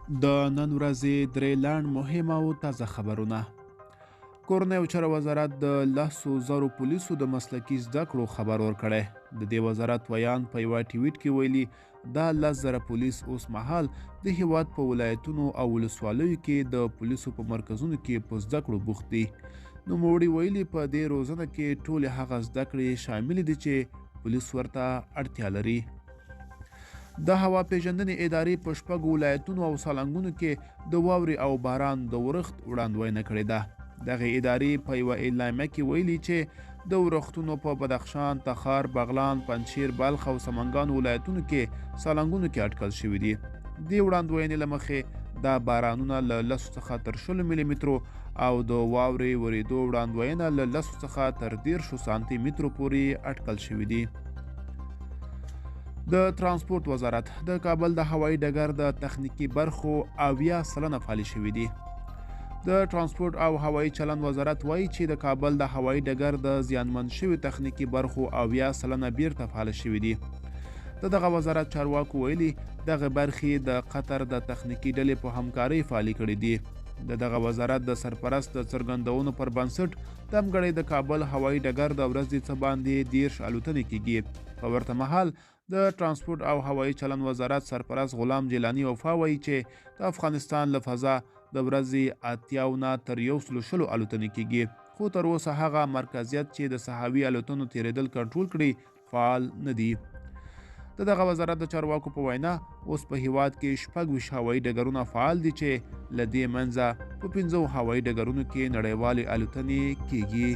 د نن ورځې درې لنډ مهم او تازه خبرونه. کورنیو چارو وزارت د 10,000 پولیسو د مسلکي زده کړو خبر ورکړی. د دې وزارت ویاند په یوه ټویټ کې ویلي، دا 10,000 پولیس اوس مهال د هیواد په ولایتونو او ولسوالیو کې د پولیسو په مرکزونو کې په زده کړو بوخت دي. نوموړي ویلي، په دې روزنه کې ټولې هغه زده کړې شاملې دي چې پولیس ورته اړتیا لري. د هوا پیژندنې ادارې په 6 ولایتونو او سالنګونو کې د واورې او باران د ورښت وړاندوینه کړې ده. دغې ادارې په یوه اعلامیه کې ویلي چې د ورښتونو په بدخشان، تخار، بغلان، پنجشیر، بلخ او سمنګان ولایتونو کې سالنګونو کې اټکل شوي دي. دې وړاندوینې له مخې دا بارانونه له 10 څخه تر 20 ملي مترو او د واورې ورېدو وړاندوینه له 10 څخه تر 30 سانتي مترو پورې اټکل شوي دي. د ترانسپورت وزارت د کابل د هوایي ډګر د تخنیکي برخو 70% فعالې شوې دي. د ترانسپورت او هوایي چلند وزارت وایي چې د کابل د هوایي ډګر د زیانمن شوي تخنیکي برخو 70% بیرته فعال شوي دي. د دغه وزارت چارواکو ویلي، دغه برخې د قطر د تخنیکي ډلې په همکارۍ فعالې کړې دي. د دغه وزارت د سرپرست د څرګندونو پر بنسټ دمګړۍ د کابل هوایي ډګر د ورځې څه باندې 30 الوتنې کیږي. په ورته مهال د ترانسپورت او هوایي چلند وزارت سرپرست غلام جیلاني وفا وایي چې د افغانستان له فضا د ورځې 80 نه تر 120 الوتنې کیږي، خو تر اوسه هغه مرکزیت چې د ساحوي الوتنو تیریدل کنټرول کړي فعال نه دي. د دغه وزارت د چارواکو په وینا اوس په هیواد کې 26 هوایي ډګرونه فعال دي چې له دې منځه په 5 هوایي ډګرونو کې نړیوالې الوتنې کیږي.